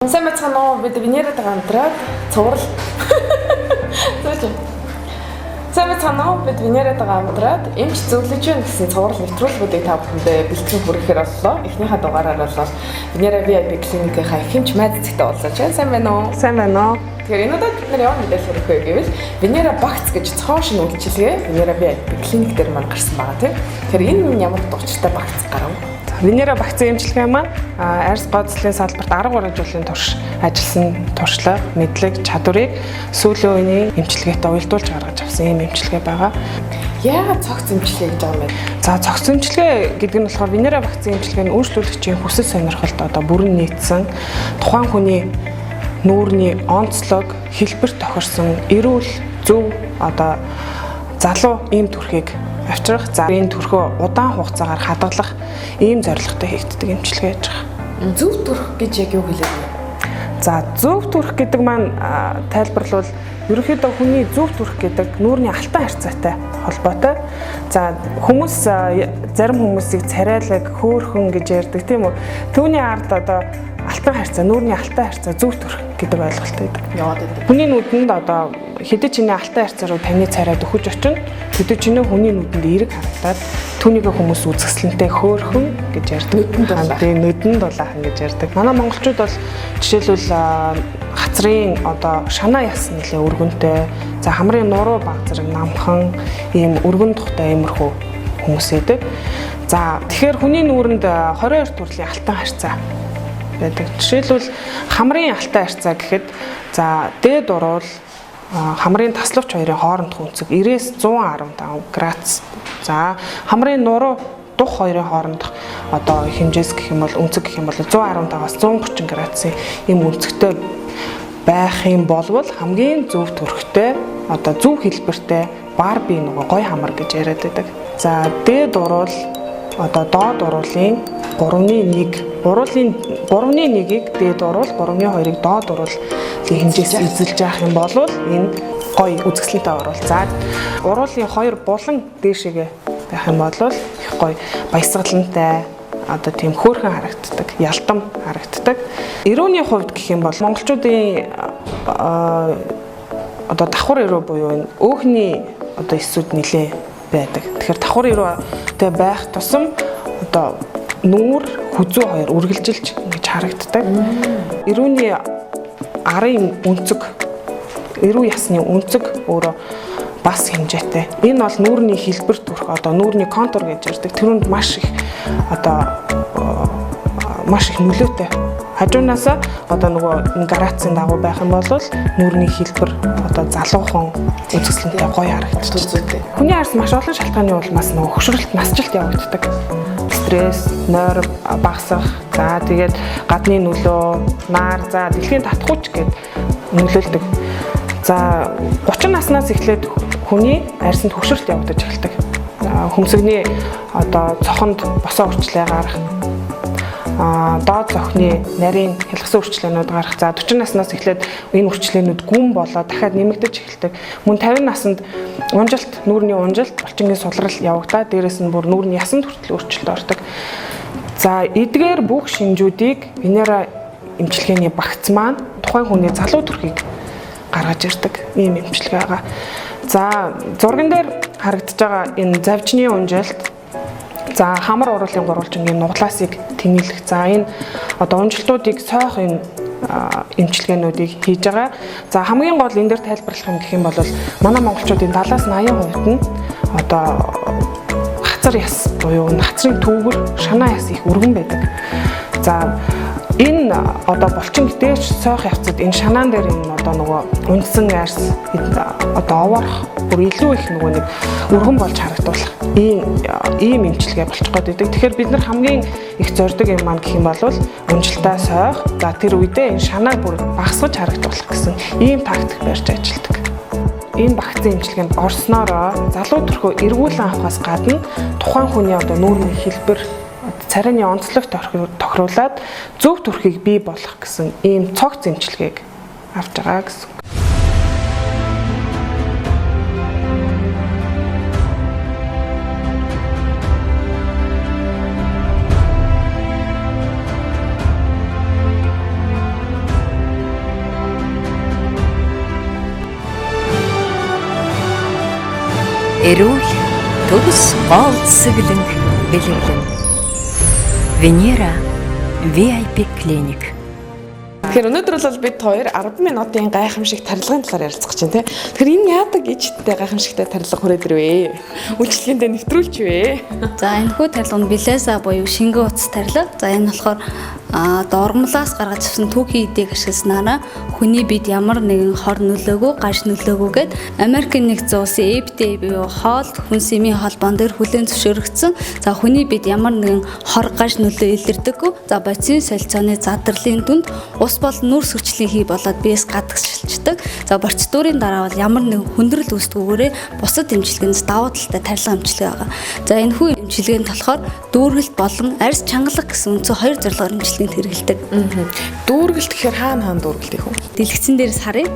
Сайн байцгаана уу? Бид Венератайгаа хамтраад цуврал. Зөөж. Сайн байцгаана уу? Бид Венератайгаа хамтраад эмч зөвлөж байна гэсэн цуврал нэвтрүүлгүүдийг та бүхэндээ бэлтгэн хүргэхээр боллоо. Эхнийхээ дугаараар бол Венера VIP клиникийнхаа хэмч майд цэгтэй уулзаж байна. Сайн байна уу? Сайн байна уу? Тэгэхээр энэ удаад бид нар ямар мэдээлэл хүргэх вэ гэвэл Венера Багц гэж цоо шинэ үйлчилгээ Венера VIP клиник дээр маань гарсан байгаа тийм. Тэгэхээр энэ ямар дурчтай багц гарав? Венера багцын эмчилгээ маань арьс гооцлын салбарт 13 жилийн турш ажилласан туршлага, мэдлэг, чадварыг сүүлийн үеийн эмчилгээтэй уялдуулж гаргаж авсан ийм эмчилгээ байгаа. Яагаад цогц эмчилгээ гэж байгаа юм бэ? За, цогц эмчилгээ гэдэг нь болохоор Венера багцын эмчилгээ нь үйлчлүүлэгчийн хүсэл сонирхолд одоо бүрэн нийцсэн тухайн хүний нүүрний онцлог, хэлбэр тохирсон, эрүүл, зөв одоо залуу ийм төрхийг авчрах, за энэ төрхөө удаан хугацаагаар хадгалах ийм зорилготой хийгддэг эмчилгээ яаж байгаа. Зөв төрх гэж яг юу хэлээд байна? За, зөв төрх гэдэг маань тайлбарлавал ерөнхийдөө хүний зөв төрх гэдэг нүүрний алтан харьцаатай холбоотой. За, хүмүүс зарим хүмүүсийг царайлаг, хөөхөн гэж ярьдаг тийм үү? Түүний ард одоо алтан харьцаа, нүүрний алтан харьцаа зөв төрх гэдэг ойлголт байдаг. Яваад байдаг. Хүний нүдэнд одоо хэдий ч энэ алтан харьцаа руу таны царай дөхөж очино, хэдий ч энэ хүний нүдэнд эерэг харагдаад түүнийг хүмүүс үзэсгэлэнтэй хөөхөн гэж ярьдаг. Нүдэнд дулаахан. Тийм, нүдэнд дулаахан гэж ярьдаг. Манай монголчууд бол жишээлбэл хацрын одоо шанаа яс нэлээ өргөнтэй, за хамрын нуруу баг зэрэг намхан ийм өргөн тухтай иймэрхүү хүмүүс байдаг. За, тэгэхээр хүний нүүрэнд 22 төрлийн алтан харьцаа байдаг. Жишээлбэл хамрын алтан харьцаа гэхэд за дээд уруул хамрын таславч хоёрын хоорондох өнцөг 90-115 градус. За, хамрын нуруу дух хоёрын хоорондох одоо хэмжээс гэх юм бол өнцөг гэх юм бол 115-аас 130 градусын ийм өнцөгтэй байх юм болвол хамгийн зөв төрхтэй одоо зөв хэлбэртэй Барби нөгөө гой хамар гэж яриад байдаг. За, дээд уруул одоо доод уруулын 3-ны 1, уруулын 3-ны 1-ийг дээд уруул, 3-ны 2-ыг доод уруулын хэмжээс эзэлж явах юм бол энэ гоё үзэсгэлэнтэй уруул. За, уруулын 2 булан дээшээгээ байх юм бол их гоё баясгалантай одоо тийм хөөрхөн харагддаг, ялтам харагддаг. Эрүүний хувьд гэх юм бол монголчуудын одоо давхар эрүү буюу энэ өөхний одоо эсүүд нэлээ байдаг. Тэгэхээр давхар эрүүтэй байх тусам одоо нүүр хүзүү хоёр үргэлжилж ингэж харагддаг. Эрүүний арын өнцөг, эрүү ясны өнцөг өөрөө бас хэмжээтэй. Энэ бол нүүрний хэлбэр төрх одоо нүүрний контур гэж ярьдаг. Тэрүнд маш их одоо маш их нөлөөтэй. Хажуунаасаа одоо нөгөө энэ грацийн дагуу байх юм бол нүүрний хэлбэр одоо залуухан үзэсгэлэнтэй гоё харагдчихдаг. Хүний арьс маш олон шалтгааны улмаас нөгөө хөшрөлт, насжилт явагддаг. Стресс, нойр багасах, за тэгээд гадны нөлөө, наар, за дэлхийн татхууч гэд нөлөөлдөг. За, 30 наснаас эхлээд хүний арьсанд хөшрөлт явагдаж эхэлдэг. Хөмсгний одоо цохонд босоо үрчлээ гарах, доод цохны нарийн хялгасан үрчлээнүүд гарах. За, 40 наснаас эхлээд энэ үрчлээнүүд гүн болоод дахиад нэмэгдэж эхэлдэг. Мөн 50 наснд унжилт, нүүрний унжилт, булчингийн сулрал явагдаад дээрэс нь бүр нүүрний ясанд хүртэл өөрчлөлт ордог. За, эдгээр бүх шинжүүдийг Венера эмчилгээний багц маань тухайн хүний залуу төрхийг гаргаж ирдэг ийм эмчилгээ байгаа. За, зурган дээр харагдаж байгаа энэ завжны унжилт, за хамар уруулын гурвалжингийн нуглаасыг тэнэлэх, за энэ одоо унжилтуудыг сойх энэ эмчилгээнүүдийг хийж байгаа. За, хамгийн гол энэ дээр тайлбарлах юм гэх юм бол манай монголчуудын 70-аас 80% нь одоо хацар яс буюу хацрын түүгэр шанаа яс их өргөн байдаг. За, энэ одоо булчин дээш сойх явцад энэ шанаан дээр энэ одоо нөгөө унтсан арьс одоо овоорох бүр илүү их нөгөө нэг өргөн болж харагдуулах ийм эмчилгээ болчих гээд байдаг. Тэгэхээр бид нар хамгийн их зорддог юм маань гэх юм бол унжилтаа сойх, за тэр үедээ энэ шанааг бүр багасгаж харагдуулах гэсэн ийм тактик барьж ажилладаг. Энэ багцын эмчилгээнд орсноороо залуу төрхөө эргүүлэн авахаас гадна тухайн хүний одоо нүүрний хэлбэр, царайны онцлог тохируулаад зөв төрхийг бий болгох гэсэн ийм цогц эмчилгээг авч байгаа гэсэн. Эрүүл төгс гол зэсэглэнг бэлэглэн. Венера VIP клиник. Тэгэхээр өнөөдөр бол бид хоёр 10 минутын гайхамшиг тарилгын талаар ярилцах гэж байна тий. Тэгэхээр энэ яадаг ичтэй гайхамшигтай тарилга хүрээд ирвэ? Үйлчлэгээндээ нэвтрүүлч вэ? За энэхүү тарилга нь Белеса буюу шингэн утас тарилга. За энэ болохоор дормлаас гаргаж авсан түүхийн эдийг ашигласнараа хүний бид ямар нэгэн хор нөлөөгөө, гаж нөлөөгөөгээд Америкийн нэгдсэн улсын FDA буюу хоол хүнс эмийн холбоон дээр хүлээн зөвшөөрөгдсөн. За хүний бид ямар нэгэн хор гаж нөлөө илэрдэггүй. За бодисын солилцооны задрлын дүнд ус бол нүрс хүчлийн хий болоод биес гадагшилчдаг. За процедурын дараа бол ямар нэгэн хүндрэл үүсдэггүйгээр бусад эмчилгээнд давуу талтай тарилга эмчилгээ байгаа. За энэхүү эмчилгээнд болохоор дүүргэлт болон арьс чангалах гэсэн үндсэн хоёр зорилгоор эмчилгээнд хэрэглэдэг. Дүүргэлт гэхээр хаана хаана дүүргэлт их вэ? Дэлгэцэн дээрс харъя.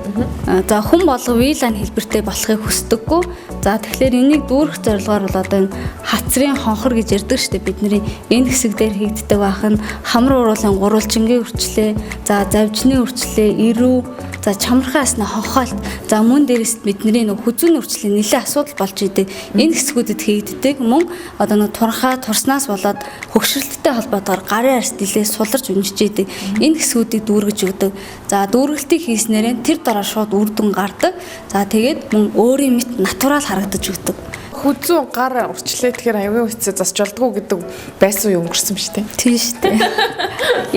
За хүн болго VLAN хэлбэртэй болохыг хүсдэггүй. За тэгэхээр энийг дүүргэх зорилгоор бол одоо энэ хацрын хонхор гэж ярьдаг шүү дээ. Бидний энэ хэсэг дээр хийгддэг байх нь хамар уруулын гурвалжингийн үрчлээ, за завжны үрчлээ, ирүү, за чамархан асны хонхоолт, за мөн дээрээс бидний нэг хүзүүний үрчлээ нэлээд асуудал болж идэг. Энэ хэсгүүдэд хийгддэг. Мөн одоо нэг турхаа турснаас болоод хөгшрөлттэй холбоотойгоор гарын арьс нэлээд суларч үнжиж идэг. Энэ хэсгүүдийг дүүргэж өгдөг. За дүүргэлтийг хийснээрээ тэр дараа шууд үр дүн гардаг. За тэгээд мөн өөрийн мэт натурал харагдаж өгдөг. Хүзүү гар урчлээ тэгэхээр аюулгүй хэцүү засч болдгоо гэдэг байсан үе өнгөрсөн биз дээ. Тийм шүү дээ.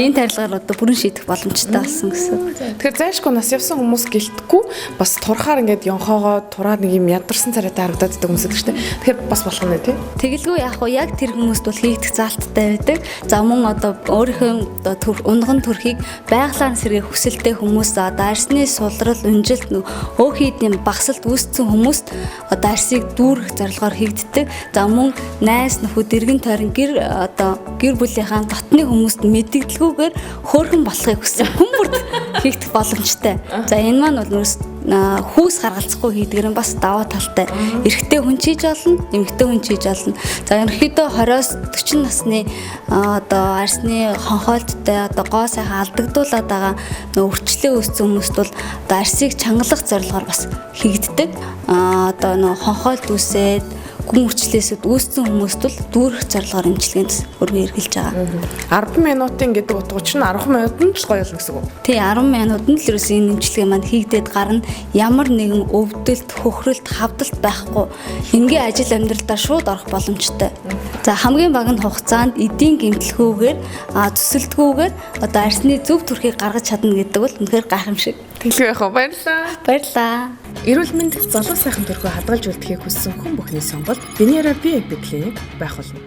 Энэ тарилгаар одоо бүрэн шийдэх боломжтой болсон гэсэн. Тэгэхээр зайлшгүй нас явсан хүмүүс гэлтгүй бас турхаар ингээд ёнхоогоо тураад нэг юм ядарсан царайтай харагдаад байдаг хүмүүс л шүү дээ. Тэгэхээр бас болох нь тий. Тэгэлгүй яг уу яг тэр хүмүүст бол хийгдэх заалттай байдаг. За мөн одоо өөрийнхөө одоо төр унган төрхийг байглаар сэргээх хүсэлтэй хүмүүс одоо арсны сулрал, унжилт, өөхийдийн багсалт үүссэн хүмүүст одоо арсыг дүүргэх зорилгоор хийгддэг. За мөн найз нөхөд, эргэн тойрон гэр одоо гэр бүлийнхаа дотны хүмүүст мэдэгдэлгүйгээр хөөрхөн болохыг хүссэн хүн бүрд хийгдэх боломжтой. За энэ маань бол нөөс хүүс гаргалцахгүй хийдгэр нь бас даваа талтай. Эрэгтэй хүн чийж олно, эмэгтэй хүн чийж олно. За ерөнхийдөө 20-оос 40 насны одоо арсны хонхоолттой одоо гоо сайхан алдагдуулаад байгаа нөө өвчлөө үүссэн хүмүүст бол одоо арсыг чангалах зорилгоор бас хийгддэг. Одоо нөө хонхоолт үүсээд гүн өвчлөөсөд үүссэн хүмүүст бол дүүрэх зорилгоор эмчилгээнд өргөн эргэлж байгаа. 10 минутын гэдэг утга чинь 10 минутанд л гоё болно гэсэн үг. Тий 10 минутанд л ерөөс энэ эмчилгээ маань хийгдээд гарна. Ямар нэгэн өвдөлт, хөхрөлт, хавдалт байхгүй. Энгийн ажил амьдралдаа шууд орох боломжтой. За хамгийн бага нь хугацаанд эдийн гэмтэлгүйгээр, зүсэлтгүйгээр одоо арсны зөв төрхийг гаргаж чадна гэдэг бол үнэхээр гайхамшиг. Тэглгүй яах вэ? Баярлалаа. Баярлалаа. Эрүүл мэнд залуу сайхан төрхөө хадгалж үлдэхийг хүссэн хүн бүхний сонголт Венера VIP клиник байх болно.